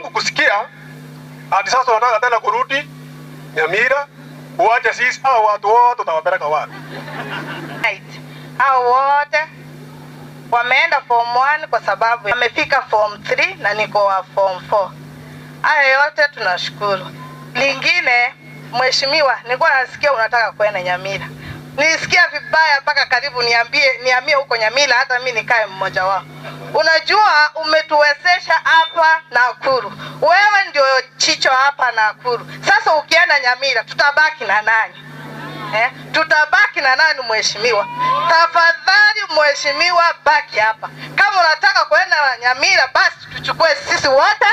kusikia hadi sasa unataka tena kurudi Nyamira, uache sisi hao watu wote utawapeleka wapi? Right. Hao wote wameenda form 1 kwa sababu wamefika form 3 na niko wa form 4. Haya yote tunashukuru. Lingine mheshimiwa, nilikuwa nasikia unataka kwenda Nyamira. Nilisikia vibaya mpaka karibu niambie huko Nyamira hata mimi nikae mmoja wao. Unajua umetuwezesha hapa Nakuru. Wewe ndio chicho hapa Nakuru. Sasa ukienda Nyamira tutabaki na nani? Tutabaki na nani mheshimiwa? Tafadhali mheshimiwa, baki hapa. Kama unataka kwenda Nyamira basi tuchukue sisi wote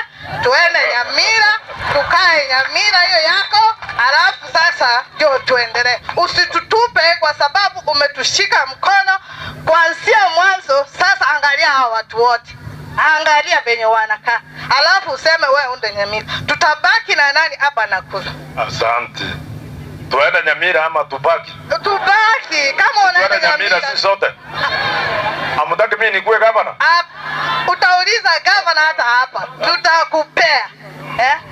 tuende Nyamira, tukae Nyamira hiyo yako, alafu sasa ndio tuendelee. Usitutupe kwa sababu umetushika mkono kuanzia mwanzo. Sasa angalia hawa watu wote. Angalia venye wanakaa. Alafu useme wewe unde Nyamira. Tutabaki na nani hapa Nakuru? Asante. Tuende Nyamira ama tubaki? Tubaki. Kama unaenda Nyamira sisi sote. Amutaki mimi nikuwe gavana? Utauliza gavana hata hapa. Tutakupea.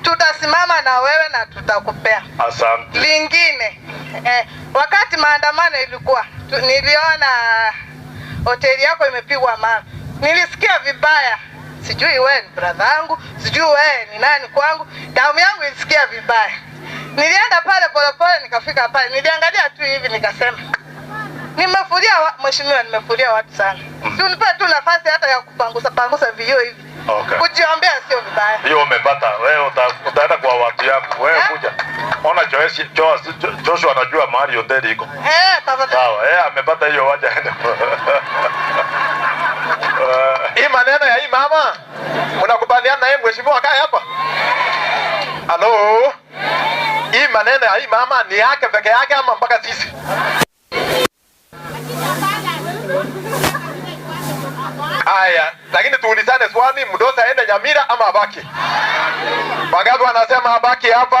Tutasimama na wewe na tutakupea. Asante. Lingine, wakati maandamano ilikuwa, niliona hoteli yako imepigwa mawe. Nilisikia vibaya. Sijui wewe ni brother yangu, sijui wewe ni nani kwangu. Damu yangu ilisikia vibaya. Nilienda pale polepole nikafika pale. Niliangalia tu hivi nikasema, nimefuria mheshimiwa, nimefuria watu sana. Si unipe tu nafasi hata ya kupangusa pangusa vioo hivi. Okay. Kujiombea sio vibaya. Hiyo umepata. Wewe utaenda kwa watu yako. Wewe kuja. Ona Joshua anajua mahali hoteli iko. Tafadhali. Sawa, amepata hiyo wacha aende. Hii maneno ya hii mama, mnakubaliana na yeye mheshimiwa akae hapa? Halo? Hii maneno ya hii mama ni yake peke yake ama mpaka sisi? Aya, lakini tuulizane swali, Mdosa aende Nyamira ama abaki? Wangapi wanasema abaki hapa?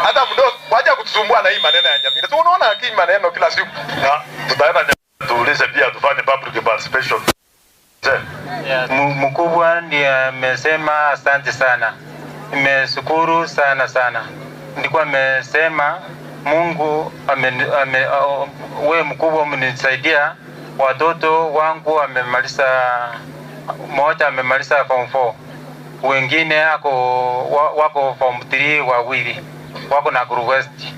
Hata Mdosa waje kutusumbua na hii maneno ya Nyamira. Tu unaona hii maneno kila siku. Na tutaenda Nyamira tuulize pia, tufanye public participation. Mkubwa ndiye amesema asante sana. Nimeshukuru sana sana. Nilikuwa nimesema Mungu wewe mkubwa umenisaidia. Watoto wangu amemaliza, mmoja amemaliza form 4. Wengine wako form 3 wawili. Wako Nakuru West.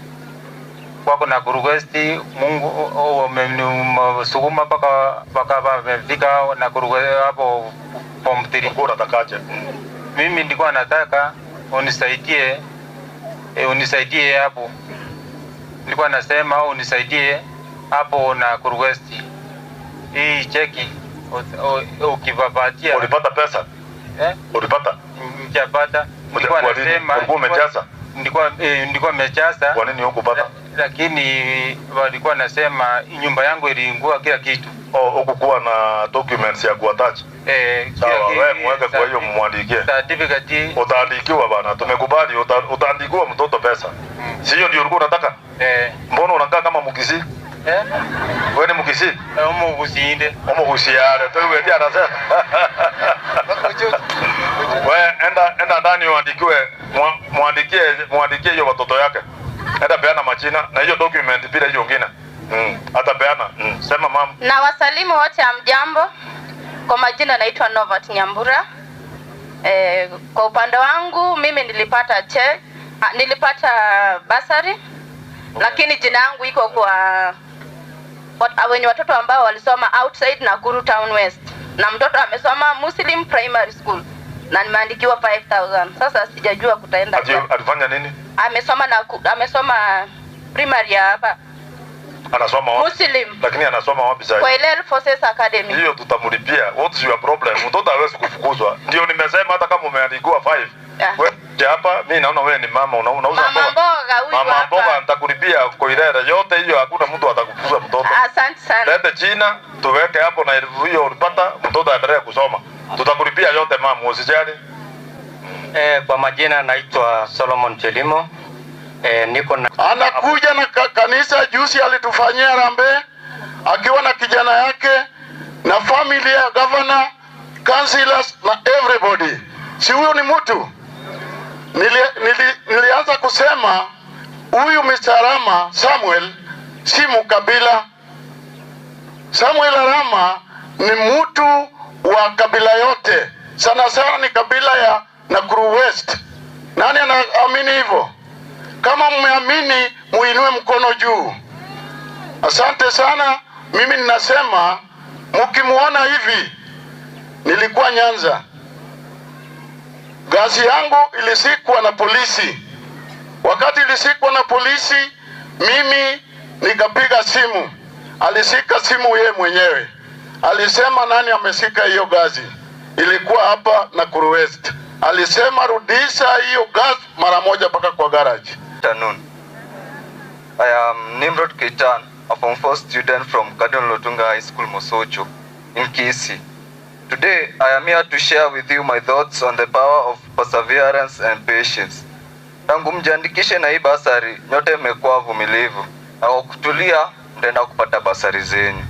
Wako Nakuru West. Mungu amenisukuma mpaka wamefika Nakuru hapo form 3. Unatakaje? Mimi nilikuwa nataka unisaidie, unisaidie hapo. Nilikuwa nasema unisaidie hapo Nakuru West. Hii cheki ukivapatia. Ulipata pesa? Ulipata? Nijapata. Nilikuwa nasema ulikuwa umejaza? Nilikuwa nimejaza. Kwa nini hukupata? Lakini walikuwa nasema nyumba yangu iliungua kila kitu. Oh, hukukuwa na documents ya kuattach? Sawa, wewe mweke kwa hiyo muandikie. Certificate. Utaandikiwa bana, tumekubali utaandikiwa mtoto pesa. Sio ndio ulikuwa unataka? Mbona unakaa kama Mkisii? Wewe ni Mkisii? Omogusinde. Omogusiare, wewe ndiye anasema. Wewe enda ndani uandikiwe, muandikie hiyo watoto yake. Enda peana majina na hiyo document bila hiyo nyingine. Hata peana. Sema mama. Na wasalimu wote hamjambo. Kwa majina naitwa Novat Nyambura. Kwa upande wangu mimi nilipata nilipata basari. Lakini jina yangu iko kwa wenye watoto ambao walisoma outside Nakuru Town West. Na mtoto amesoma Muslim Primary School na nimeandikiwa 5000. Sasa sijajua kutaenda. Alifanya nini? Amesoma primary hapa. Anasoma wapi? Muslim. Lakini anasoma wapi sasa? Kwa Ilel Forces Academy. Hiyo tutamlipia. What's your problem? Mtoto hawezi kufukuzwa. Ndio nimesema hata kama umeandikiwa 5. Wewe hapa mimi naona wewe ni mama unauza mboga. Mama mboga huyu hapa. Mama mboga nitakulipia kwa Ilele yote hiyo, hakuna mtu atakufukuza mtoto. Asante sana. Lete jina tuweke hapo na elfu hiyo ulipata, mtoto aendelee kusoma. Tutakulipia yote mama, usijali. Kwa majina naitwa Solomon Chelimo. Niko na anakuja na kanisa juzi alitufanyia harambee akiwa na kijana yake na familia ya governor, councillors na everybody. Si huyu ni mtu? Nilianza kusema huyu Mr. Arama Samuel si mkabila. Samuel Arama ni mtu wa kabila yote, sana sana ni kabila ya Nakuru West. Nani anaamini hivyo? Kama mmeamini, muinue mkono juu. Asante sana. Mimi ninasema mkimuona hivi, nilikuwa Nyanza, gasi yangu ilisikwa na polisi. Wakati ilisikwa na polisi, mimi nikapiga simu. Alisika simu yeye mwenyewe. Alisema nani amesika hiyo gazi? Ilikuwa hapa Nakuru West. Alisema rudisha hiyo gas mara moja mpaka kwa garage. Afternoon. I am Nimrod Ketan, a Form 4 student from Cardinal Otunga High School, Mosocho, in Kisii. Today, I am here to share with you my thoughts on the power of perseverance and patience. Tangu mjiandikishe na hii basari, nyote mmekuwa vumilivu na kwa kutulia mtaenda kupata basari zenyu.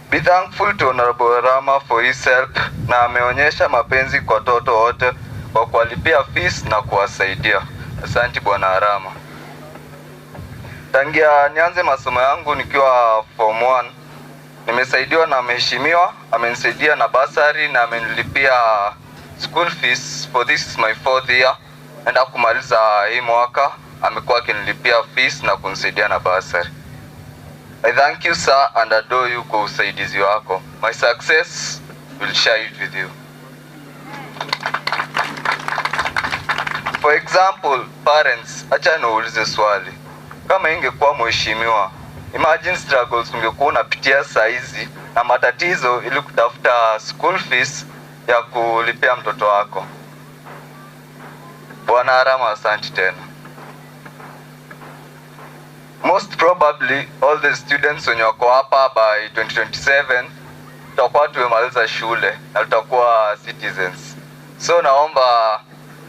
Be thankful to Honorable Arama for his help, na ameonyesha mapenzi kwa watoto wote kwa kuwalipia fees na kuwasaidia. Asante Bwana Arama. Tangia nianze masomo yangu nikiwa form 1, nimesaidiwa na mheshimiwa, amenisaidia na basari na amenilipia school fees for this is my fourth year. Naenda kumaliza hii mwaka, amekuwa akinilipia fees na kunisaidia na basari. I thank you, sir, and adore you kwa usaidizi wako. My success will share it with you. For example, parents, acha niulize swali. Kama ingekuwa mheshimiwa, imagine struggles ungekuwa unapitia saizi na matatizo ili kutafuta school fees ya kulipia mtoto wako. Bwana Arama, asante tena. Most probably all the students wenye wako hapa by 2027 tutakuwa tumemaliza shule na tutakuwa citizens. So naomba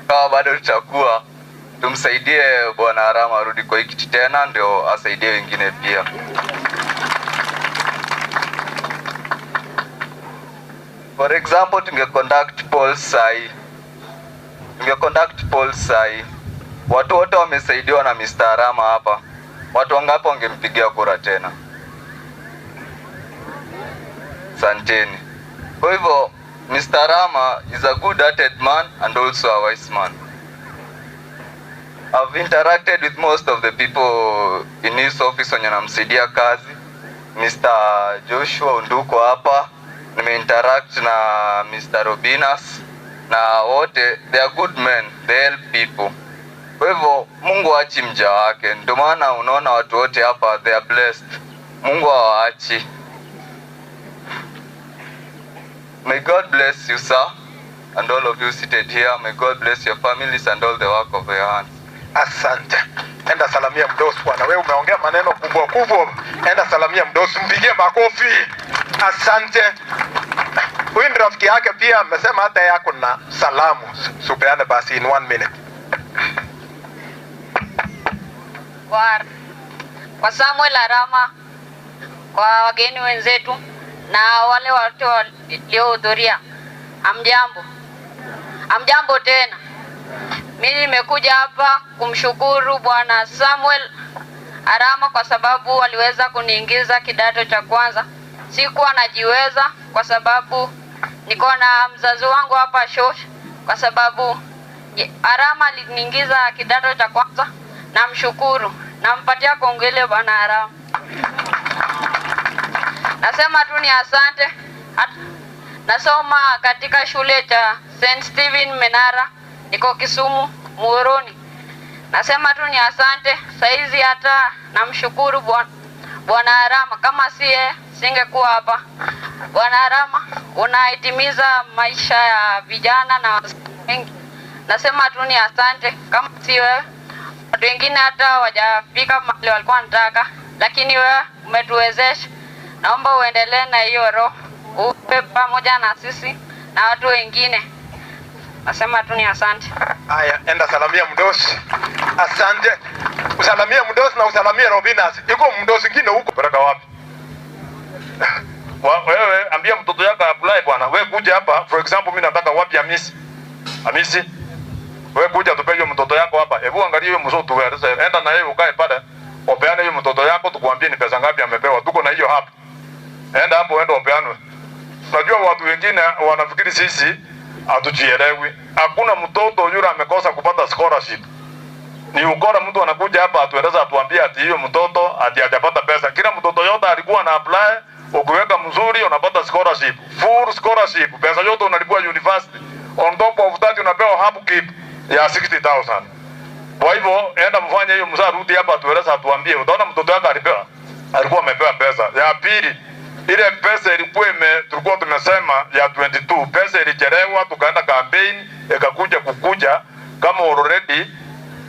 kama bado tutakuwa, tumsaidie Bwana Arama arudi kwa hiki kiti tena ndio asaidie wengine pia. For example, tunge conduct polls sahi. Tunge conduct polls sahi. Watu wote wamesaidiwa na Mr. Arama hapa. Watu wangapi wangempigia kura tena? Santeni. Kwa hivyo Mr. Arama is a good-hearted man and also a wise man. I've interacted with most of the people in his office wenye namsaidia kazi. Mr. Joshua Unduko hapa, nimeinteract na Mr. Robinas na wote, they are good men, they help people. Kwa hivyo Mungu haachi mja wake, ndio maana unaona watu wote hapa they are blessed. Mungu hawaachi. May God bless you, sir, and all of you seated here. May God bless your families and all the work of your hands. Asante. Enda salamia mdosi bwana. Wewe umeongea maneno kubwa kubwa. Enda salamia mdosi, mpigie makofi. Asante. Huyu ni rafiki yake pia, amesema hata yako na salamu. Supeane basi in 1 minute. Kwa Samuel Arama, kwa wageni wenzetu na wale watu waliohudhuria, hamjambo. Hamjambo tena. Mimi nimekuja hapa kumshukuru Bwana Samuel Arama kwa sababu aliweza kuniingiza kidato cha kwanza. Sikuwa najiweza kwa sababu niko na mzazi wangu hapa shosh, kwa sababu Arama aliniingiza kidato cha kwanza. Namshukuru, nampatia kongole Bwana Arama. Nasema tu ni asante. Nasoma katika shule cha St. Stephen Menara, niko Kisumu Muhoroni. Nasema tu ni asante. Saizi hata namshukuru Bwana Arama, kama siye singekuwa hapa. Bwana Arama, unaitimiza maisha ya vijana na wengi. Nasema tu ni asante. Kama si wewe, watu wengine hata wajafika mahali walikuwa wanataka, lakini wewe umetuwezesha. Naomba uendelee na hiyo roho, uwe pamoja na sisi na watu wengine. Nasema tu ni asante. Haya, enda salamia mdosi. Asante. Usalamie mdosi na usalamie Robinas. Yuko mdosi mwingine huko. Peleka wapi? Wewe ambia mtoto yako apply bwana. Wewe kuja hapa, for example mimi nataka wapi Hamisi. Hamisi, wewe kuja tupe hiyo mtoto yako hapa. Hebu angalia hiyo mtoto tueleze. Enda na yeye ukae pale. Opeane hiyo mtoto yako tukwambie ni pesa ngapi amepewa. Tuko na hiyo hapa. Enda hapo, enda upeanwe. Najua watu wengine wanafikiri sisi hatujielewi. Hakuna mtoto yule amekosa kupata scholarship. Ni ukora mtu anakuja hapa atueleza atuambie ati hiyo mtoto ati hajapata pesa. Kila mtoto yote alikuwa na apply, ukiweka mzuri unapata scholarship. Full scholarship, pesa yote unalipwa university. On top of that unapewa upkeep ya 60,000. Kwa hivyo enda mfanye hiyo mzaa, rudi hapa atueleza atuambie. Utaona mtoto wako alipewa. Alikuwa amepewa pesa. Ya pili, ile pesa ilikuwa tulikuwa tumesema ya 22, pesa ilichelewa, tukaenda campaign, ikakuja kukuja kama already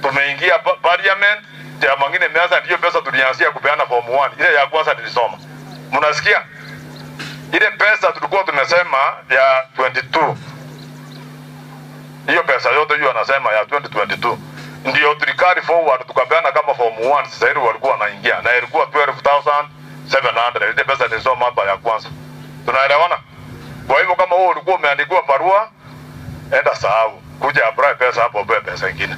tumeingia parliament, ya mwingine imeanza, ndiyo pesa tulianzia kupeana form 1. Ile ya kwanza nilisoma. Mnasikia? Ile pesa tulikuwa tumesema ya 22. Hiyo pesa yote hiyo anasema ya 2022. Ndio tulikari forward tukapeana kama form 1, sasa hivi walikuwa wanaingia na ilikuwa 12,700. Ile pesa nilisoma hapa ya kwanza. Tunaelewana? Kwa hivyo kama wewe ulikuwa umeandikiwa barua, enda sahau. Kuja apply pesa hapo, upewe pesa nyingine.